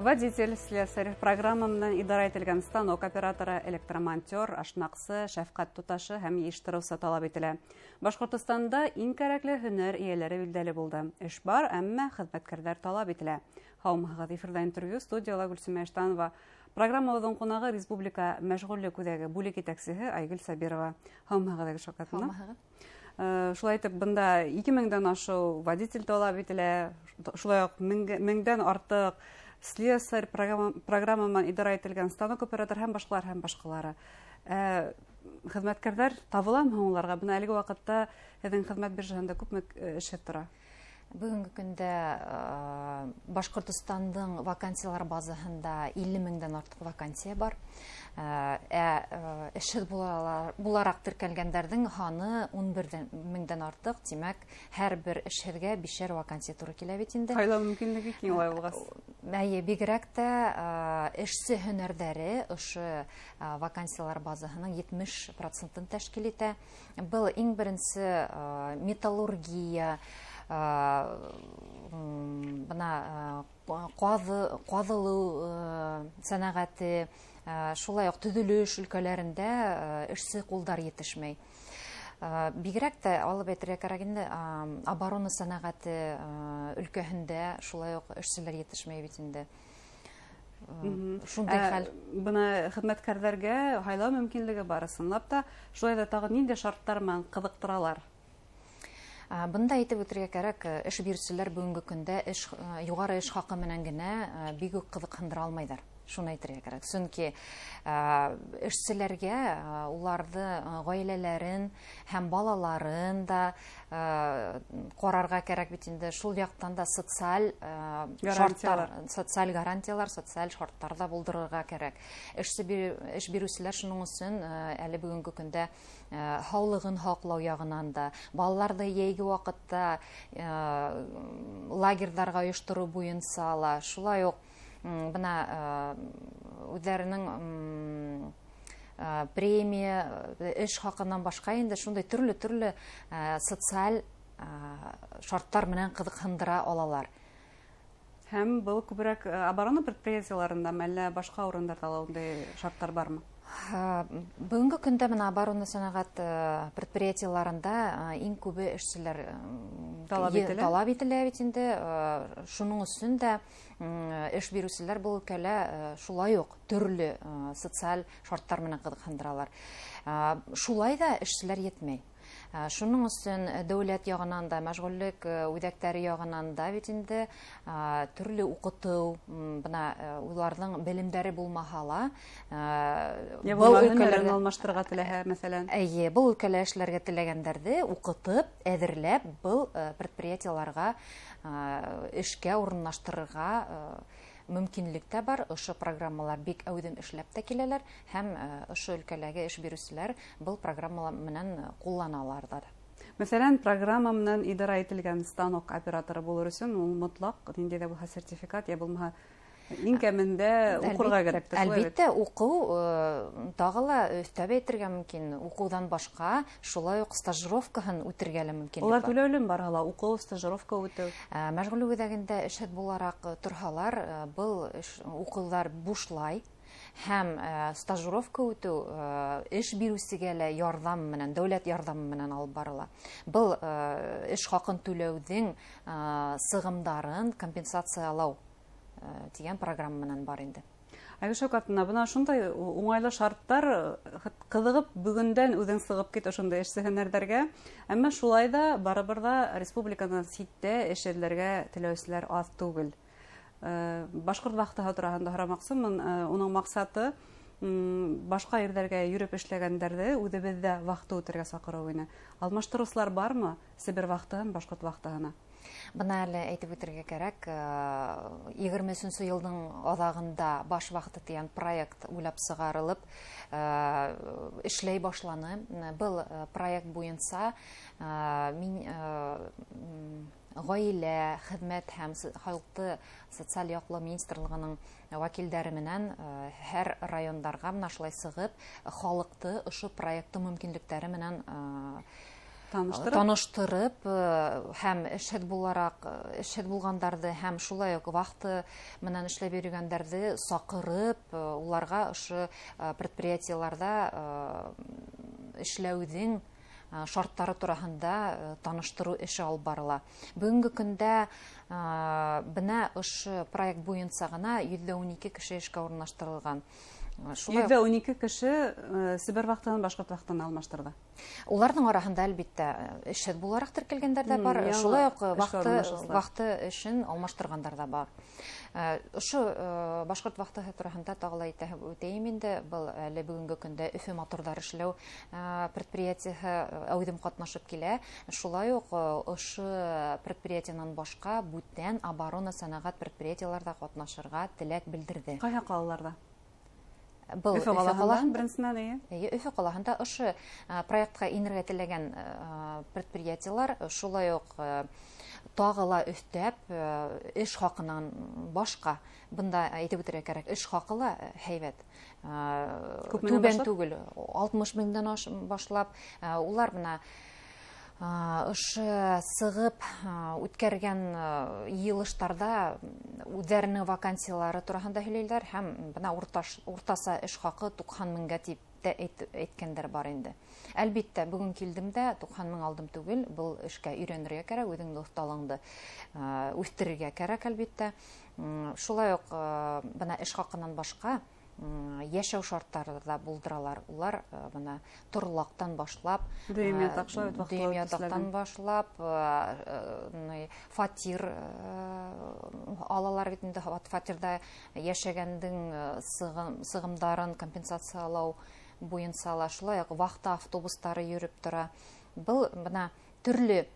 Водитель, слесарь, программа менән идара ителгән станок операторы, электромонтер, ашнаҡсы, шәфҡәт туташы һәм йыйыштырыусы талап ителә. Башҡортостанда иң кәрәкле һөнәр эйәләре билдәле булды. Эш бар, әммә хеҙмәткәрҙәр талап ителә. Һаумыһығыҙ, эфирҙа интервью, студияла Гөлсөмә Иштанова. Программабыҙҙың ҡунағы Республика мәшғүллек үҙәге бүлек етәксеһе Айгөл Сабирова. Һаумыһығыҙ, Айгөл Шәүкәтовна. Һаумыһығыҙ. Шулай итеп, бында 2000-дән ашыу водитель талап ителә, шулай уҡ 1000-дән артыҡ слесарь, программа менән идара ителгән станок оператор һәм башҡалар һәм башҡалары. Хеҙмәткәрҙәр табыламы һуң уларға? Бына әлеге ваҡытта һеҙҙең хеҙмәт биржаһында күпме эшһеҙ тора? Бөгөнгө көндә Башҡортостандың вакансиялар базаһында илле меңдән артыҡ вакансия бар. Эшһеҙ булараҡ теркәлгәндәрҙең һаны ун бер меңдән артыҡ. Тимәк, һәр бер эшһеҙгә бишәр вакансия тура килә бит инде. Һайлау мөмкинлеге киң улай булғас. Әйе, бигерәк тә эшсе һөнәрҙәре ошо вакансиялар базаһының етмеш процентын тәшкил итә. Был иң беренсе металлургия, бына ҡаҙылыу сәнәғәте, шулай уҡ төҙөлөш өлкәләрендә эшсе ҡулдар етешмәй. Бигерәк тә алып әйтергә кәрәк инде, оборона сәнәғәте өлкәһендә шулай уҡ эшселәр етешмәй бит инде. Шундай хәл. Бына хеҙмәткәрҙәргә һайлау мөмкинлеге бар, ысынлап та. Шулай ҙа тағы ниндәй шарттар менән ҡыҙыҡтыралар? Бында әйтеп үтергә кәрәк, эш биреүселәр бөгөнгө көндә юғары эш хаҡы менән генә бик үк ҡыҙыҡһындыра алмайҙар. Шуны әйтергә кәрәк. Сөнки эшселәргә уларҙы ғаиләләрен һәм балаларын да ҡарарға кәрәк бит инде. Шул яҡтан да социаль Гарантиялар. шарттар, социаль гарантиялар, социаль шарттар ҙа булдырырға кәрәк. Эш биреүселәр шуның өсөн әле бөгөнгө көндә һаулығын һаҡлау яғынан да, балаларҙы йәйге ваҡытта лагерҙарға ойоштороу буйынса ла, шулай уҡ бына үҙҙәренең премия, эш хаҡынан башҡа инде шундай төрлө-төрлө социаль шарттар менән ҡыҙыҡһындыра алалар. Һәм был күберәк оборона предприятиеларында, әллә башҡа урындарҙа ла ундай шарттар бармы? Бөгөнгө көндә бына оборона сәнәғәт предприятиеларында иң күбе эшселәр Талап ителә? талап ителә бит инде. Шуның өсөн дә эш биреүселәр был өлкәлә шулай уҡ төрлө социаль шарттар менән ҡыҙыҡһындыралар. Шулай ҙа эшселәр етмәй. Шуның өсөн дәүләт яғынан да, мәшғүллек үҙәктәре яғынан да бит инде төрлө уҡытыу, бына уларҙың белемдәре булмаһа ла Йә был булмаһа, өлкәләргә һөнәрен алмаштырырға теләһә, мәҫәлән. Эйе, был өлкәлә эшләргә теләгәндәрҙе уҡытып, әҙерләп, был предприятиеларға эшкә урынлаштырырға мөмкинлек тә бар. Ошо программалар бик әүҙем эшләп тә киләләр һәм ошо өлкәләге эш биреүселәр был программалар менән ҡулланалар ҙа. Мәҫәлән, программа менән идара ителгән станок операторы булыр өсөн ул мотлаҡ ниндәй ҙә булһа сертификат йә булмаһа иң кәмендә уҡырға кәрәктер, шулай бит? Әлбиттә, уҡыу тағы ла өҫтәп әйтергә мөмкин. Уҡыуҙан башҡа шулай уҡ стажировкаһын үтергә лә мөмкинлек Улар бар. түләүлеме барыһы ла? Уҡыу, стажировка үтеү? Мәшғүллек үҙәгендә эшһеҙ булараҡ торһалар, был уҡыуҙар бушлай һәм стажировка үтеү эш биреүсегә лә ярҙам менән, дәүләт ярҙамы менән алып барыла. Был эш хаҡын түләүҙең сығымдарын компенсациялау тигән программа менән бар инде. Айгөл Шәүкәтовна, бына шундай уңайлы шарттар, ҡыҙығып бөгөндән үҙең сығып кит ошондай эшсе һөнәрҙәргә. Әммә шулай ҙа барыбер ҙа республиканан ситтә эш эҙләргә теләүселәр аҙ түгел. Башҡорт вахтаһы тураһында һорамаҡсымын. Уның маҡсаты башҡа ерҙәргә йөрөп эшләгәндәрҙе үҙебеҙҙә вахта үтергә саҡырыу ине. Алмаштырыусылар бармы Себер вахтаһын башҡорт вахтаһына? Бына әле әйтеп үтергә кәрәк, егерме өсөнсө йылдың аҙағында баш вахта тигән проект уйлап сығарылып, эшләй башланы. Был проект буйынса мин ғаилә, хеҙмәт һәм халыҡты социаль яҡлау министрлығының вәкилдәре менән һәр райондарға бына шулай сығып, халыҡты ошо проекттың мөмкинлектәре менән Таныштырып һәм эшһеҙ булараҡ, эшһеҙ булғандарҙы һәм шулай уҡ вахта менән эшләп йөрөгәндәрҙе саҡырып, уларға ошо предприятиеларҙа эшләүҙең шарттары тураһында таныштырыу эше алып барыла. Бөгөнгө көндә бына ошо проект буйынса ғына 112 кеше эшкә урынлаштырылған. 112 кеше Себер вахтаһын башҡорт вахтаһына алмаштырҙы. Уларҙың араһында әлбиттә эшһеҙ булараҡ теркәлгәндәр ҙә бар, шулай уҡ вахта эшен алмаштырғандар ҙа бар. Ошо башҡорт вахтаһы тураһында тағы ла әйтә үтәйем инде. Был әле бөгөнгө көндә Өфө моторҙар эшләү предприятиеһы әүҙем ҡатнашып килә. Шулай уҡ ошо предприятиенан башҡа бүтән оборона сәнәғәт предприятиелар ҙа ҡатнашырға теләк белдерҙе. Ҡайһы ҡалаларҙа? Был Өфө ҡалаһында, беренсенән, эйе. Өфө ҡалаһында ошо проектҡа инергә теләгән предприятиелар шулай уҡ тағы ла өҫтәп эш хаҡынан башҡа, бында әйтеп үтергә кәрәк, эш хаҡы ла һәйбәт. Түбән түгел, 60 меңдән башлап, улар бына ошо сығып үткәргән йыйылыштарда үҙҙәренең вакансиялары тураһында һөйләйләр һәм бына уртаса эш хаҡы 90 меңгә тип тә әйткәндәр бар инде. Әлбиттә, бөгөн килдем дә 90 мең алдым түгел, был эшкә өйрәнергә кәрәк, үҙеңдең оҫталығыңды үҫтерергә кәрәк әлбиттә. Шулай уҡ бына эш хаҡынан башҡа йәшәү шарттары да булдыралар. Улар бына торлаҡтан башлап, даими ятаҡтан башлап, фатир алалар бит инде, фатирҙа йәшәгәндең сығымдарын компенсациялау буйынса ла, шулай уҡ вахта автобустары йөрөп тора. Был бына төрлө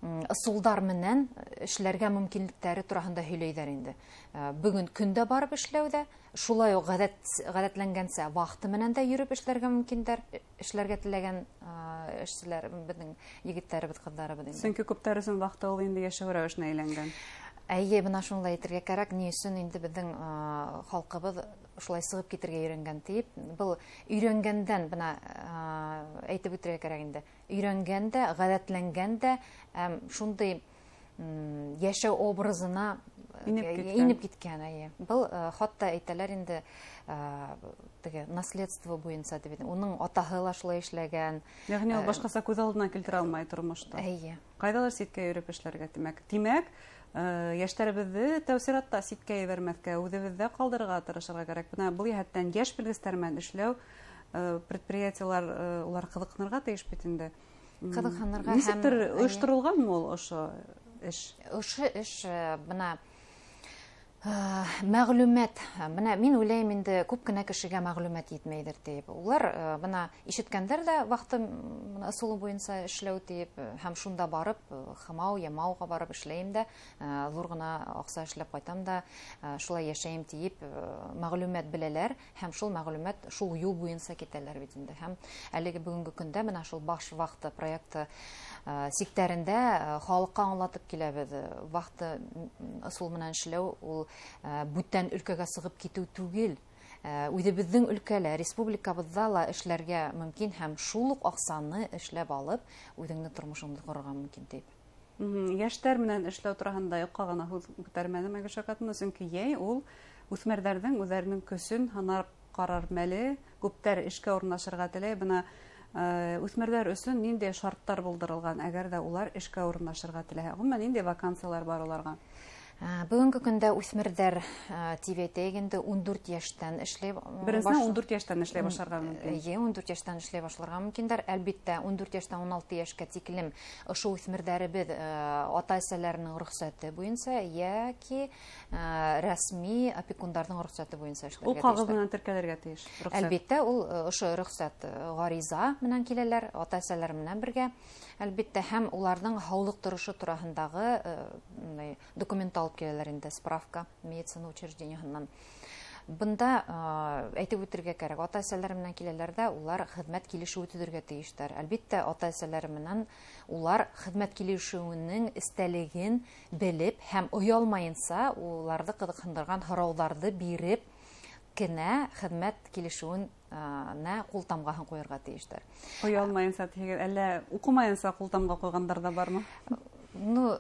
ысулдар менән эшләргә мөмкинлектәре тураһында һөйләйҙәр инде. Бөгөн көндә барып эшләү ҙә, шулай уҡ ғәҙәтләнгәнсә вахта менән дә йөрөп эшләргә мөмкиндәр, эшләргә теләгән эшселәр, беҙҙең егеттәребеҙ, ҡыҙҙарыбыҙ инде. Сөнки күптәр өсөн вахта ул инде йәшәү рәүешенә әйләнгән. Әйе, бына шуны ла әйтергә кәрәк, ни өсөн инде беҙҙең халҡыбыҙ шулай сығып китергә өйрәнгән тип, был өйрәнгәндән бына әйтеп үтергә кәрәк инде. Өйрәнгән дә, ғәҙәтләнгән дә, шундай йәшәү образына инеп киткән, әйе. Был хатта әйтәләр инде, теге наследство буйынса тип инде. Уның атаһы ла шулай эшләгән. Йәғни ул башҡаса күҙ алдына килтерә алмай тормошта. Әйе. Ҡайҙалыр ситкә йөрөп эшләргә тимәк. Тимәк, йәштәребеҙҙе тәү сиратта ситкә ебәрмәҫкә, үҙебеҙҙә ҡалдырырға тырышырға кәрәк. Бына был йәһәттән йәш белгестәр менән эшләү, предприятиелар улар ҡыҙыҡһынырға тейеш бит инде. Ҡыҙыҡһынырға. Нисектер ойошторолғанмы ул ошо эш? Ошо эш бына мәғлүмәт, бына мин уйлайым инде күп кенә кешегә мәғлүмәт етмәйҙер тип. Улар бына ишеткәндәр ҙә вахта ысулы буйынса эшләү тип, һәм шунда барып Хымау, Ямауға барып эшләйем дә, ҙур ғына аҡса эшләп ҡайтам да, шулай йәшәйем тип мәғлүмәт беләләр һәм шул мәғлүмәт шул юл буйынса китәләр бит инде. Һәм әлеге бөгөнгө көндә бына шул баш вахта проекты сиктәрендә халыҡҡа аңлатып киләбеҙ. Вахта ысул менән эшләү ул бүтән өлкәгә сығып китеү түгел. Үҙебеҙҙең өлкәлә, республикабыҙҙа ла эшләргә мөмкин һәм шул уҡ аҡсаны эшләп алып, үҙеңдең тормошоңдо ҡорорға мөмкин тип. Йәштәр менән эшләү тураһында юҡҡа ғына һүҙ күтәрмәнем, Айгөл Шәүкәтовна, сөнки йәй ул үҫмерҙәрҙең үҙҙәренең көсөн һынап ҡарар мәле, күптәр эшкә урынлашырға теләй. Бына үҫмерҙәр өсөн ниндәй шарттар булдырылған, әгәр ҙә улар эшкә урынлашырға теләһә? Ғөмүмән, ниндәй вакансиялар бар уларға? Бөгөнгө көндә үҫмерҙәр тип әйтәйек инде 14 йәштән эшләй. Беренсенән 14 йәштән эшләй башларға мөмкин. Эйе, 14 йәштән эшләй башларға мөмкиндәр. Әлбиттә, 14 йәштән 16 йәшкә тиклем ошо үҫмерҙәребеҙ ата-әсәләренең рөхсәте буйынса йәки рәсми опекундарҙың рөхсәте буйынса эшләргә тейештәр. Ул ҡағыҙ менән теркәлергә тейеш. Әлбиттә, ул ошо рөхсәт ғариза менән киләләр, ата-әсәләр менән бергә. Әлбиттә, һәм уларҙың һаулыҡ торошо тураһындағы документ алып киләләр инде, справка медицина учреждениеһынан. Бында әйтеп үтергә кәрәк, ата-әсәләр менән киләләр ҙә, улар хеҙмәт килешеүе төҙөргә тейештәр. Әлбиттә, ата-әсәләр менән улар хеҙмәт килешеүенең эстәлеген белеп һәм оялмайынса уларҙы ҡыҙыҡһындырған һорауҙарҙы биреп кенә хеҙмәт килешеүен килешеүенә ҡул тамғаһын ҡуйырға тейештәр. Ҡуя алмайынса тиһегеҙ, әллә уҡымайынса ҡул тамға ҡуйғандар ҙа бармы? Ну,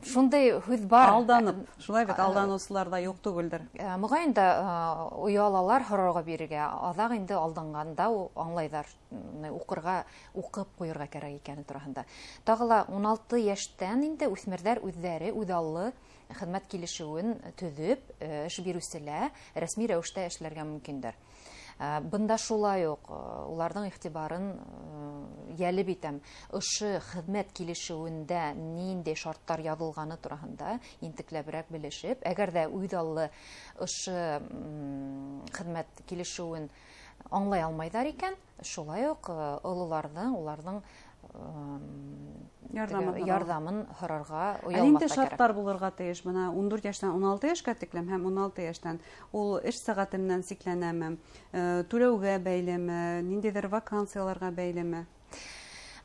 шундай һүҙ бар. Алданып, шулай бит, алданыусылар ҙа юҡ түгелдер. Моғайын да оялалар һорауға бирергә. Аҙаҡ инде алданғанда аңлайҙар, уҡырға, уҡып ҡуйырға кәрәк икәне тураһында. Тағы ла 16 йәштән инде үҫмерҙәр үҙҙәре үҙаллы хеҙмәт килешеүен төҙөп, эш биреүселә рәсми рәүештә эшләргә мөмкиндер. Бында шулай уҡ уларҙың иғтибарын йәлеп итәм. Ошо хеҙмәт килешеүендә ниндәй шарттар яҙылғаны тураһында ентекләберәк белешеп, әгәр ҙә үҙаллы ошо хеҙмәт килешеүен аңлай алмайҙар икән, шулай уҡ ололарҙың, уларҙың ярҙамын һорарға оялмаҫҡа кәрәк. Ниндәй шарттар булырға тейеш? Бына 14 йәштән 16 йәшкә тиклем һәм 16 йәштән ул эш сәғәте менән сикләнәме, түләүгә бәйлеме, ниндәйҙер вакансияларға бәйлеме?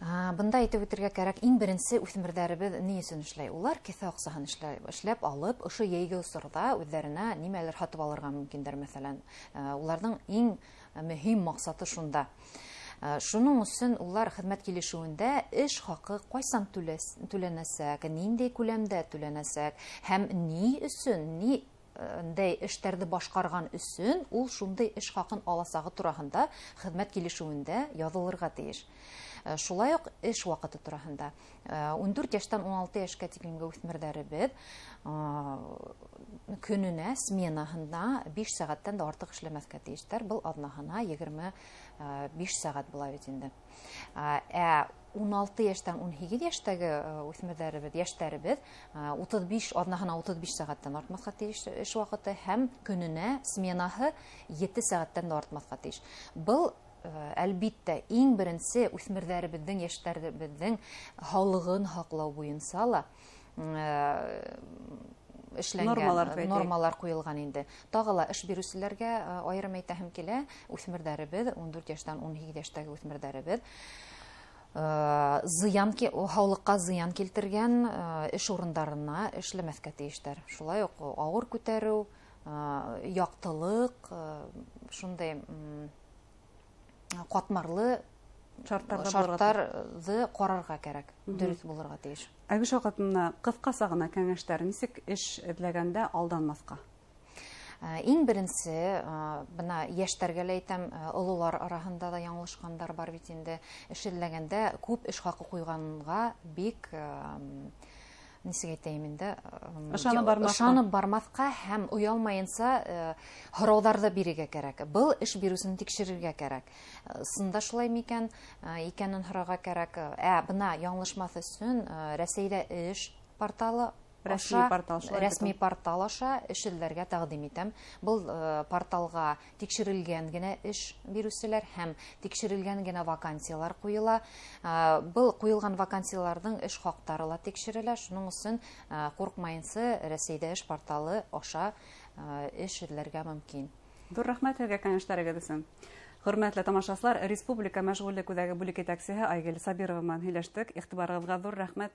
Бында әйтеп үтергә кәрәк, иң беренсе үҫмерҙәребеҙ ни өсөн эшләй? Улар кеҫә аҡсаһын эшләп алып, ошо йәйге осорҙа үҙҙәренә нимәлер һатып алырға мөмкиндәр, мәҫәлән. Уларҙың иң мөһим маҡсаты шунда. Шуның өсөн улар хеҙмәт килешеүендә эш хаҡы ҡайсан түләнәсәк, ниндәй күләмдә түләнәсәк һәм ни өсөн, ниндәй эштәрҙе башҡарған өсөн ул шундай эш хаҡын аласағы тураһында хеҙмәт килешеүендә яҙылырға тейеш. Шулай уҡ эш ваҡыты тураһында. 14 йәштән 16 йәшкә тиклемге үҫмерҙәребеҙ көнөнә, сменаһына 5 сәғәттән дә артыҡ эшләмәҫкә тейештәр. Был аҙнаһына 25 сәғәт була бит инде. Ә 16 йәштән 18 йәштәге үҫмерҙәребеҙ, йәштәребеҙ 35, аҙнаһына 35 сәғәттән артмаҫҡа тейеш эш ваҡыты һәм көнөнә сменаһы 7 сәғәттән дә артмаҫҡа тейеш. Был әлбиттә иң беренсе үҫмерҙәребеҙҙең, йәштәребеҙҙең һаулығын һаҡлау буйынса ла эшләнгән нормалар ҡуйылған инде. Тағы ла эш биреүселәргә айырым әйтәһем килә, үҫмерҙәребеҙ, 14 йәштән 18 йәштәге үҫмерҙәребеҙ зыян, һаулыҡҡа зыян килтергән эш урындарына эшләмәҫкә тейештәр. Шулай уҡ ауыр күтәреү, яҡтылыҡ, шундай ҡатмарлы шарттарҙы ҡарарға кәрәк, дөрөҫ булырға тейеш. Айгөл Шәүкәтовна, ҡыҫҡаса ғына кәңәштәр, нисек эш эҙләгәндә алданмаҫҡа? Иң беренсе, бына йәштәргә лә әйтәм, ололар араһында ла яңылышҡандар бар бит инде. Эш эҙләгәндә күп эш хаҡы ҡуйғанға бик, нисек әйтәйем инде, ышанып бармаҫҡа һәм оялмайынса һорауҙарҙы бирергә кәрәк. Был эш биреүсене тикшерергә кәрәк. Сында шулай микән, икәнен һорарға кәрәк. Бына яңылышмаҫ өсөн Рәсәйҙә эш порталы рәсми портал аша эш эҙләргә тәҡдим итәм. Был порталға тикшерелгән генә эш биреүселәр һәм тикшерелгән генә вакансиялар ҡуйыла. Был ҡуйылған вакансияларҙың эш хаҡтары ла тикшерелә. Шуның өсөн ҡурҡмайынса Рәсәйҙә эш порталы аша эш эҙләргә мөмкин. Ҙур рәхмәт һеҙгә кәңәштәрегеҙ өсөн. Хөрмәтле тамашасылар, Республика мәшғүллек үҙәге бүлек етәксеһе Айгөл Сабирова менән һөйләштек. Иғтибарығыҙға ҙур рәхмәт.